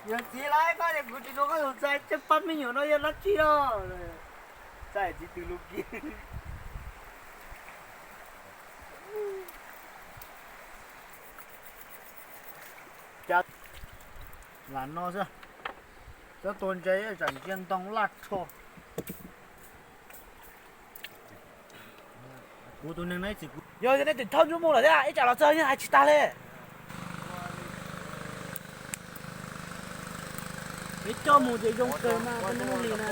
Yog txiv lawv koj tias kuv tsis tau koj tus txhais, pab me nyuam no yog dab tsi no? Txhais txiv twg lub kiag. Cas lam no xwb, cov tua ntses tsam ntsia ntoo laj rho. Kuv tus neeg no ib txwm kuv yog yog nej twm thauj ntsub mus lawm thiab ib tsam los txog yeej hais tsis tag li. Peb coj mus ces zoo kawg mas peb neb li na.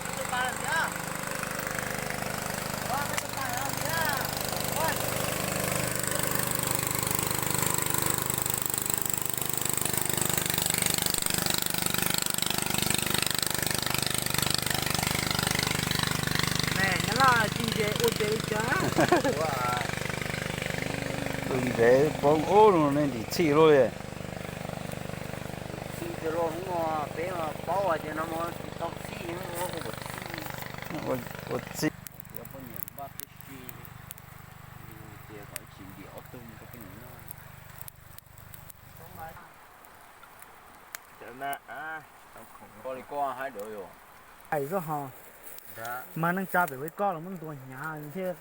Nyob Laj tsis ntses ua ntses li cas. Tus ntses poob ub no nej ntim txhij luaj li. Txhij tiag lauj, hnub no peb paub hais tias no tsis tau txhij, ua txhij. Poj niam npaj tib si, tias kom ib chim ntim ob tug rau poj niam noj. Koj li koj haib dua yom. Hais zoj ho, mag neej tsa pem ua koj los muab ntuas hnyav thiab.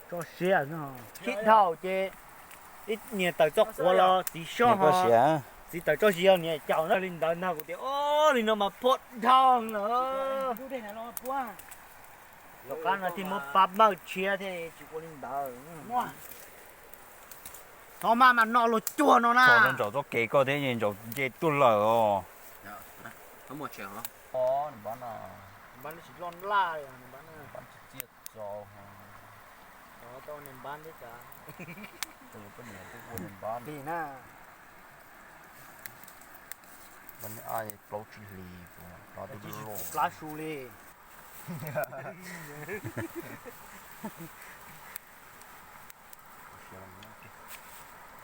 Tso siab xwb ho. Khib dhau ces ib niag tawm txoj quav los txiv soj ho, txiv tawm tso siab niag caum na li ntawd ntag. Kuv tias o, li no mas phom dhau lawm. Tom qab no thiaj muab pab mawj tshiab thiaj tsis ua li ntawd. Thov maj mas no luag cuag no na. Txog rau ntsaum txoj kev koj thiab ncaus nce tuaj lawm os. Npab tsis loj laj, npab tsis txiaj txo. Tau niag npab thiab cas. Tus poj niam twb ua niag npab li na. Npab niag a plaub tsib hlis, npab twb loj plab su li.